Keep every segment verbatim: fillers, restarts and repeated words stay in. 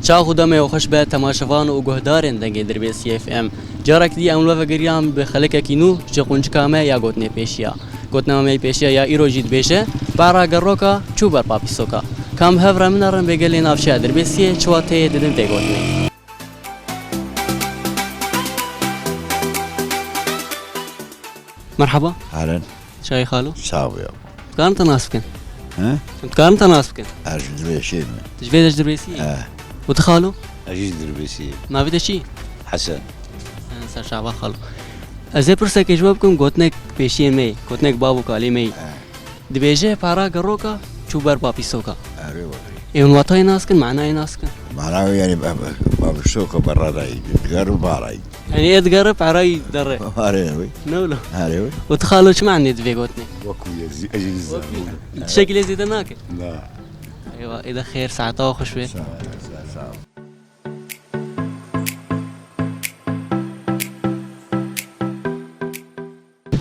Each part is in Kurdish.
Çax û demê xweş be temaşevan û guhdarên Dengê Dirbêsiyê F M. Carek dî em li we vegeriyan bi xelekekî nû ji quncika me ya gotinê pêşiya. Gotina me pêşiya ya îro jî dibêje, Pera geroka çû ber papîsoka. Kam hev re min re bê gelê navçeya Dirbêsiyê çi wateyê didin vê gotinê. Merhaba. Halen. Çayê xalo? Sağ ol ya. Dikarin te nas bikin? He? Dikarin te nas bikin? Ez ji Dirbêsiyê me. Tu ji vê de ji Dirbêsiyê? He. Û tu xalo? Ez jî ji Dirbêsiyê. Navê te çi? Hesen. He, ser çava xalo. Ez ê pirsekê ji we bikim, gotinek pêşiyê me ye, gotinek bav û kalê me ye. He. Dibêje, pera geroka çû ber papîsoka. Erê wekî. Ê hûn watayê nas kin, manayê nas kin? Mana wê yani ba-, ba-, papîsoka berra dayî, diger û barayî. Yani ê digere, perayî derre. Erê wê. Ne wilo? Erê wê. Û tu xalo çi manê divê gotinê? Wekî ez, ez, ez, Wekî. Tiştekî lê zêde nake? Na. Eywa, ê de xêr, saeta we xweş be. Sağ ol, sağ ol.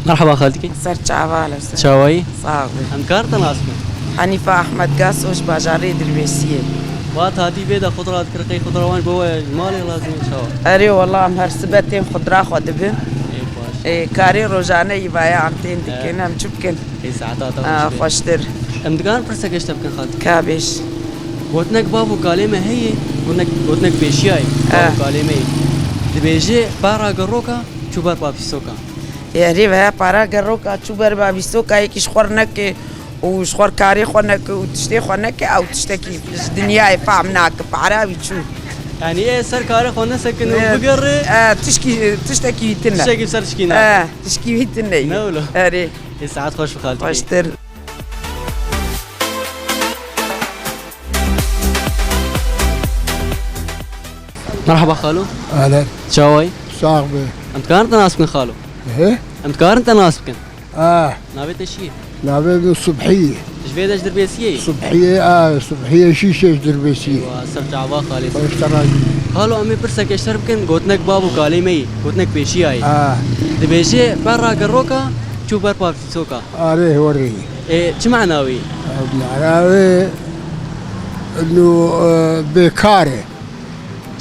Merhaba xaltikê. Ser çava, li ser. Çawayî? Sağ ol. Em dikarin te nas bikin? Hanife Ahmed Gaso ji bajarê Dirbêsiyê. Wa tatî vê de xudra dikir, qey xudra wan ji bo we ji malê lazim e çawa? Erê, wela em her sibe tên xudra xwe dibin. Ê, baş. Ê, karê rojane yî vaya em tên dikin, Ê. em çi bikin? Ê, saeta te Aa, xweş be. Xweştir. Em dikarin pirseke ji te bikin xaltikê? Ka bêj. Gotinek bav û kalê me heye, gotinek, gotinek pêşiya ye, bav û Ê. kalê me ye. Dibêje, pera geroka çû ber papîsoka. Erê veya para geroka çû ber bavîsoka, yekî ji xwe neke û ji xwe karê xwe neke û tiştê xwe neke, ew tiştekî ji dinyayê fehm nake, para wî çû. Yani ê ser karê xwe nesekine û Ne, bigere. e, tişkî, tiştekî wî tine. Tiştekî ser tişkî nake. E, tişkî wî tine. Ne wilo? Erê. Ê saet xweş bi xaltikê. Xweştir. Merhaba xalo. Ahlen. Çawayî? Sax be. Em dikarin te nas bikin xalo? He? Em dikarin te nas bikin? Ah. Navê te çi ye? Navê min Subhî ye. Ji vê de ji Dirbêsiyê yî? Subhî ye, ah, Subhî ye, şîşe ji Dirbêsiyê. Eywa, ser çava xalê. Xweş te razî. Xalo, em ê pirseke ji te bikin, gotinek bav û kalê me yî, gotinek pêşiya yî. Ah. Dibêje, pera geroka çû ber papîsoka. Arê, werê. Ê, çi mana wî? Mana wê, ino, e, bêkar e.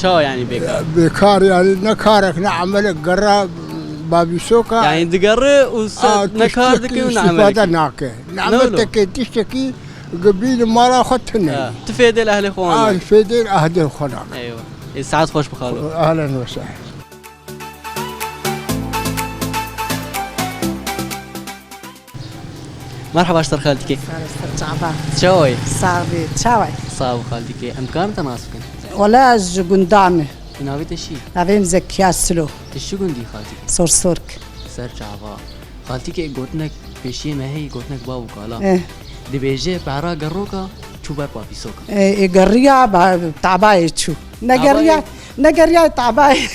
Çawa yani bêkar? Bêkar yani ne karek, ne emelek, gerra bavîsoka. Yani digere û se-, Aa, ne kar dike û ne emelek. Îstîfade nake. Ne Ne wilo? Emelekê tiştekî gibîn mala xwe tine. Ha, tu fêdê li ehlê xwe Aa, nake. Fêdê li ehlê xwe nake. Eywa. Ê, saet xweş bi xalo. Ahlen ve sehlen. Merhaba, ji te re xaltikê. Sağ ol, ser çava. Çawa yî? Sağ ol, çawa yî? Sağ ol xaltikê. Em dikarin te nas bikin? Wela ez ji gunda me. Navê te çi? Navê min Zekiya Silo. Tu ji çi gundî xaltikê? Sorsork. Ser çava. Xaltikê, gotinek pêşiyê me heyî, gotinek bav û kala. Eh. Dibêje, pera geroka çû ber papîsoka. Eh, ê geriya ba-, tabayê çû. Ne Tabayê geriya, ne geriya tabayê.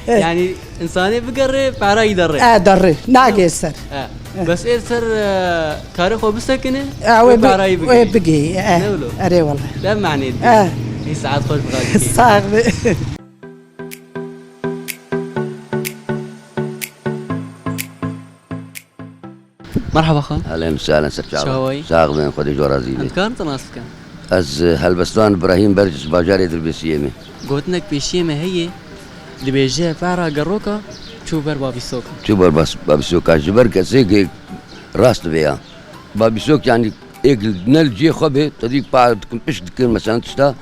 Eh. Yani insanê bigere, perayî derre. Eh, derre. Nagê ser. Eh. Eh. Bes ê ser, eh, karê xwe bisekine, Eh, wê wê bi-, perayî wê bigeyî. Bigeyî, eh. Ne wilo? Erê wele. Dev manê dibê. Eh. Ê saet xweş bi xaltikê. Sağ be. Merhaba xal. Ehlen, sehlen, ser çava. Çawayî? Sax bin, Xwedê ji we razî be. Em dikarin te nas bikin? Ez, e, Helbestan Îbrahîm Berc, ji bajarê Dirbêsiyê me. Gotinek pêşiyê me heye, dibêje, pera geroka çû ber bavîsoka. Çû ber bas-, bavîsoka, ji ber kesê ke rast dibe ya. Bavîsok, yani, êk ne li cihê xwe be, te dî pa dikin, pişt dikin, mesela tişta,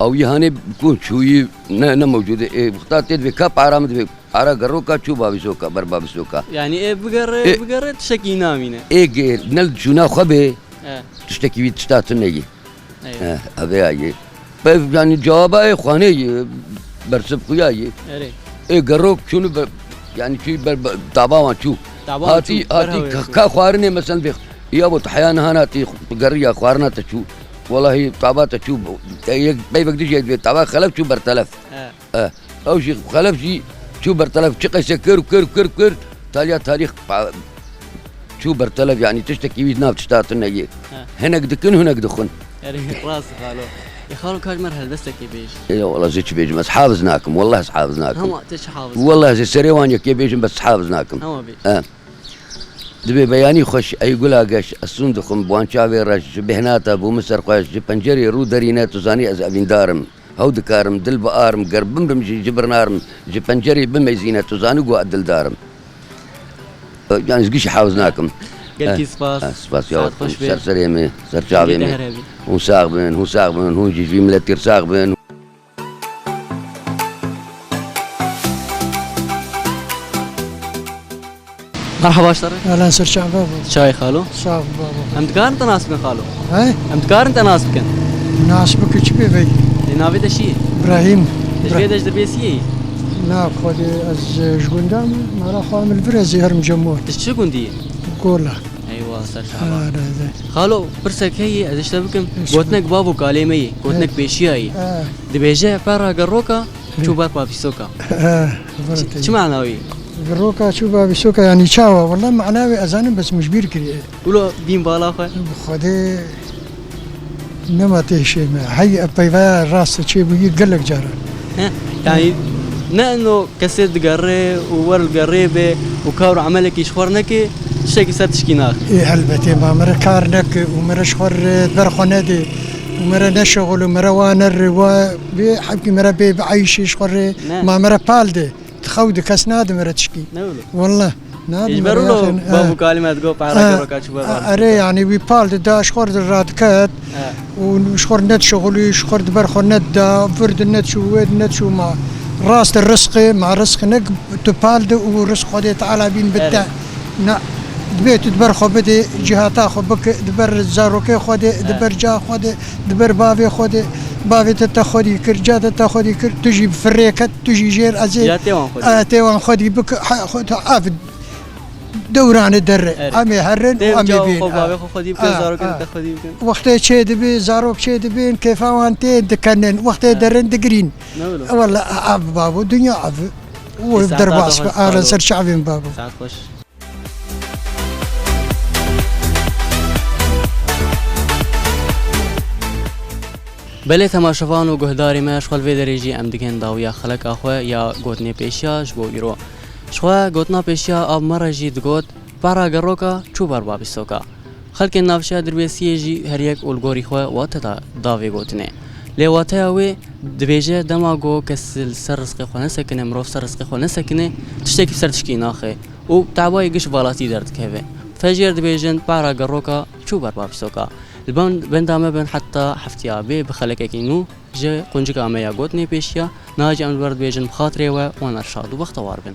ew yê hanê ku çûyî ne, ne mewcûd e. Ê, wexta tê divê ka para min divê, para geroka çû bavîsoka, ber bavîsoka. Yani ê bigere, Ê, bigere tiştekî namîne. Ê gê ne li çûna xwe bê, He. Tiştekî wî tişta tune yê. Eywa. He, eve ya yê. Pev, yani cewaba ê xwanê yê, bersiv xuya yê. Erê. Ê gerok çûnû be, yani çû ber, be, taba wan çû. Taba wan Hatî, çû, hatî berhewê ka, çû. Ka xwarinê mesela vê, ya bo tu heya niha hatî geriya xwarina te çû. Welahi taba te çû. Te yek peyvek dijî divê taba xelef çû ber telef. He. Eh, ew jî xelef jî çû ber telef, çi qeyse kir û kir û kir û kir, taliya tarîx pa-, çû ber telef, yanî tiştekî wî nav tişta tune yê. He. Hinek dikin, hinek dixwin. Erê, rast xalo. Ê xalo, ka ji me re helbestekê bêj. Ê, wela ez ê çi bêjim, ez hafiz nakim, wela ez hafiz nakim. Hema, te çi hafiz? Wela ez ê serê wan yekê bêjim, bes hafiz nakim. Hema bêj. Eh. Dibê beyanî xweş, ey gula geş, ez sûn dixwim, bi wan çavê reş, ji bêhna te bû min serxweş, ji pencerê rû derîne, tu zanî ez evîndar im. Hew dikarim, dil biarim, ger bimrim jî, ji birnarim, ji pencerê bimeyzîne, tu zanî ku ez dildar im. E, yani ez gişî hews nakim. Gelkî Eh, spas. eh, spas ya Saet xweş be. Ser serê me, ser çavê Dengê me. Te her hebî. Hûn sax bin, hûn sax bin, hûn jî ji vî miletî sax bin. Merhaba, şeref. Ehlen, ser çava bû. Çayê xalo. Sağ ol baba. Em dikarin te nas bikin xalo? He? Em dikarin te nas bikin? Nas bike çi bê vey? Ê, navê te çi ye? İbrahim. Te ji vê de ji Dirbêsiyê yî? Na, xwedê ez, e, ji gunda me, mala xwe em li vir ez ê herim cem we. Tu ji çi gundî yî? Gola. Eywa, ser çava. Ha, ne, ne. Xalo, pirsek heye, ez ê ji te bikim. Eş- Gotinek bav û kalê me yî, gotinek He. pêşiya yî. He. Dibêje, pera geroka, He. çû ber papîsoka. He, Çi, çi mana wî? Geroka çû ber papîsoka, yani çawa? Walla mana wê ez zanim, bes min ji bîr kiriye. Wilo bîn bala xwe. Bi Xwedê nema têşê me. Hey, ev peyva rast e, çêbûyî gelek caran. He, yani ne eno kesê digere û wer li gerê be û kar û emelekî ji xwe re neke, tiştekî ser tişkî naxe. Ê, helbetê, ma me re kar neke û me re ji xwe re ber xwe nede û me re neşexul û me re wa nere, wa bê hevkî me re bê bi eyşê ji xwe re, Ne. ma me re pal de. Di xew de kes nade me re tişkî. Ne wilo? Walla. Nade Ji me ber re wilo, yaxin, bav û eh. kalê me digot, pehra Eh, geroka çû ber eh, pal. Erê, yani wî pal de da ji xwe re radiket. Eh. Û ji xwe re nedişexulî, ji xwe re di ber xwe nedida, vir di neçû, wê di neçû ma. Rast e rizqê, ma rizq ne tu pal de û rizq Xwedê Teala bîn bi te. Erê. Na, dibê tu di ber xwe bidê, cihata xwe bike, di ber zarokê xwe de, di Erê. ber ca xwe de, di ber bavê xwe de, bavê te te xwedî kir, ca te te xwedî kir, tu jî bi firê ket, tu jî jêr ezê. Ya tê wan xwedî. Eh, tê wan xwedî bike, ha, xwe, tu ev dewranê derre. Erê. Em ê herin û Tê em ê ca û bîn. xwe bavê xwe xwedî bikin, Ah, zarokên ah. te xwedî bikin. Wextê çê dibî, zarok çê dibîn, kêfa wan tê dikenin. Wextê Ah. derin digirîn. Ne wilo? Walla, ev babo, dinya ev. Û Ê, saeta derbas xweş, be, ara xalo. ser çavên babo. Saet xweş. Belê temaşevan û guhdarê me, ji xwe li vê derê jî em digihên dawiya xeleka xwe ya gotinê pêşiya ji bo îro. Ji xwe gotina pêşiya a bi me re jî digot, pera geroka çû ber babîstoka. Xelkên navçeya Dirbêsiyê jî her yek û li gorî xwe wate da, da vê gotinê. Lê wateya wê dibêje dema ku kes li ser rizqê xwe nesekine, mirov ser rizqê xwe nesekine, tiştekî ser tişkî naxe û tebayê giş valatî derdikeve. Tejêr dibêjin, pera geroka çû ber babîstoka. Li ben-, benda me bin heta heftiya bê bi xelekekî nû ji quncika me ya gotinê pêşiya, niha jî em li ber dibêjin bi xatirê we, wan re şad û bextewar bin.